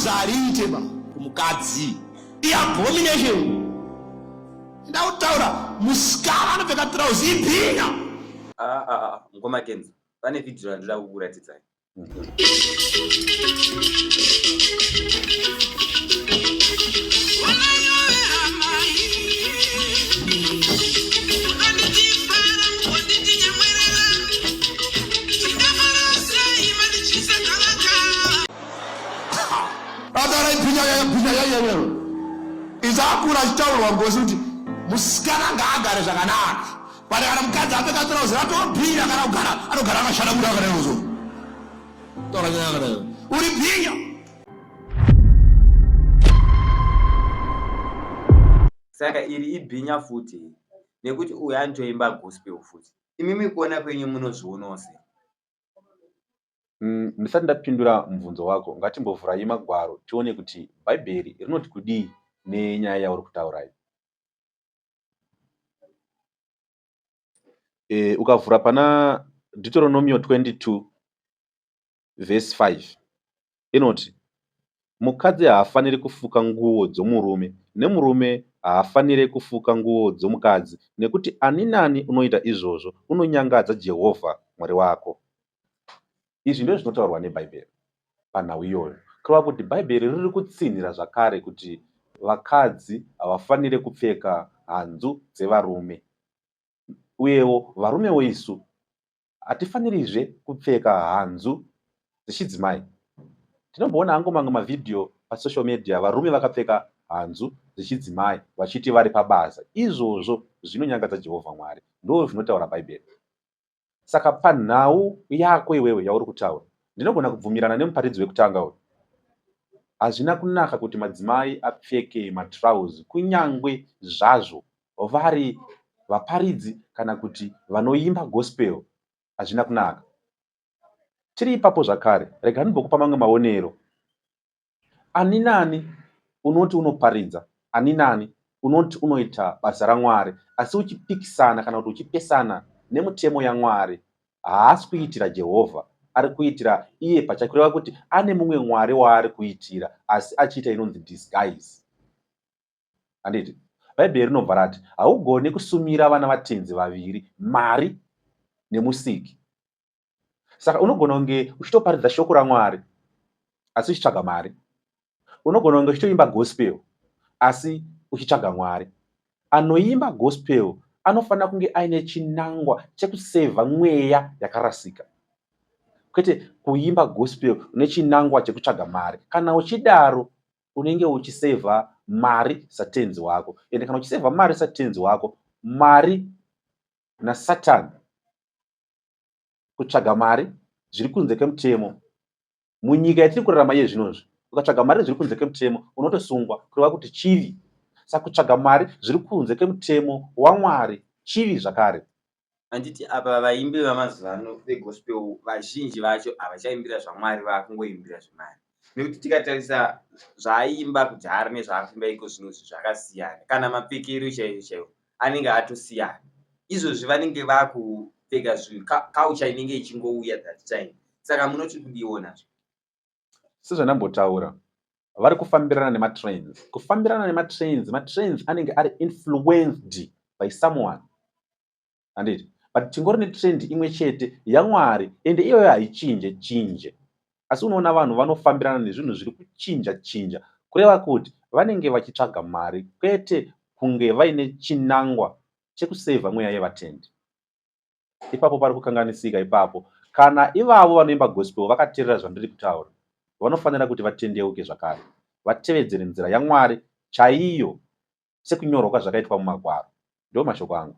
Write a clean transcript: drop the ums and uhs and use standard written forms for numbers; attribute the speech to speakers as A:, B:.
A: Trouse hariite ba kumukadzi. Iabomination. Ndautaura musikana anopfeka trouse ibhinya.
B: Ah, ah, ah, mukoma Kenzo, pane video randoda kukuratidzai.
A: Izakura achitaurwa ngozi kuti musikana ngaagare zvakanaka but kana mukadzi apfeka trouse ratobhinya kana kugara anogara akashanda kuda akadai so taura nyaya akadai uri bhinya.
B: Saka iri ibhinya futi nekuti uyu anotoimba gospel futi. Imimi kuona kwenyu munozvionawo sei?
C: Ndisati ndapindura mubvunzo wako, ngatimbovhurai magwaro tione kuti Bhaibheri rinoti kudii nenyaya yauri kutaura iyi. E, ukavhura pana Deuteronomio 22 vhesi 5 inoti, Mukadzi haafaniri kufuka nguo dzomurume, nemurume haafanire kufuka nguo dzomukadzi, nekuti ani nani unoita izvozvo unonyangadza Jehovha Mwari wako. Izvi ndozvinotaurwa neBhaibheri panhau iyoyo. Kureva kuti Bhaibheri riri kutsinhira zvakare kuti vakadzi havafanire kupfeka hanzu dzevarume. Uyewo varumewo isu hatifanirizve kupfeka hanzu dzechidzimai. Tinomboona hangu mamwe mavhidhiyo pasocial media varume vakapfeka hanzu dzechidzimai vachiti vari pabasa. Izvozvo zvinonyangadza Jehovha Mwari. Ndozvinotaura Bhaibheri. Saka panhau yako iwewe yauri kutaura, ndinogona kubvumirana nemuparidzi wekutanga uyu. Hazvina kunaka kuti madzimai apfeke matirauzi kunyangwe zvazvo vari vaparidzi kana kuti vanoimba gospel, hazvina kunaka. Tiri ipapo zvakare, rega ndimbokupa mamwe maonero. Ani nani unoti unoparidza, ani nani unoti unoita basa raMwari asi uchipikisana kana kuti uchipesana nemutemo yaMwari, haasi kuitira Jehovha, ari kuitira iye pachake, kureva kuti ane mumwe mwari waari kuitira asi achiita inonzi disguise. Handiti Bhaibheri rinobva rati haugoni kusumira vana vatenzi vaviri, mari nemusiki. Saka unogona kunge uchitoparidza shoko raMwari asi uchitsvaga mari. Unogona kunge uchitoimba gospel asi uchitsvaga Mwari. Anoimba gospel anofanira kunge aine chinangwa chekusevha mweya yakarasika, kwete kuimba gospel nechinangwa chekutsvaga mari. Kana uchidaro unenge uchisevha mari satenzi wako, ende kana uchisevha mari satenzi wako, mari nasatani kutsvaga mari zviri kunze kwemutemo munyika yatiri kurarama iye zvinozvi ukatsvaga mari zviri kunze kwemutemo unotosungwa kureva kuti chivi saka kutsvaga mari zviri kunze kwemutemo wamwari chivi zvakare.
B: Handiti apa vaimbi vamazuva ano vegospel vazhinji vacho havachaimbira zvaMwari vakungoimbira zvemari nekuti tikatarisa zvaaiimba kudhara nezvaari kuimba iko zvino izvi zvakasiyana kana mapfekero chaiwo chaiwo anenge atosiyana izvozvi vanenge vakupfeka zvinhu culture inenge ichingouya that time saka munoti kudiwo nazvo.
C: Sezvandambotaura vari kufambirana nematrends. Kufambirana nematrends, matrends anenge ari influenced by someone. Handiti? But tingori netrend imwe chete yaMwari ende iyoyo haichinje chinje. Asi unoona vanhu vanofambirana nezvinhu zviri kuchinja chinja kureva kuti vanenge vachitsvaga mari kwete kunge vaine chinangwa chekusevha mweya yevatendi. Ipapo pari kukanganisika ipapo. Kana ivavo vanoimba gospel vakateerera zvandiri kutaura, vanofanira kuti vatendeuke zvakare, vatevedzere nzira yaMwari chaiyo sekunyorwa kwazvakaitwa muMagwaro. Ndiwo mashoko angu.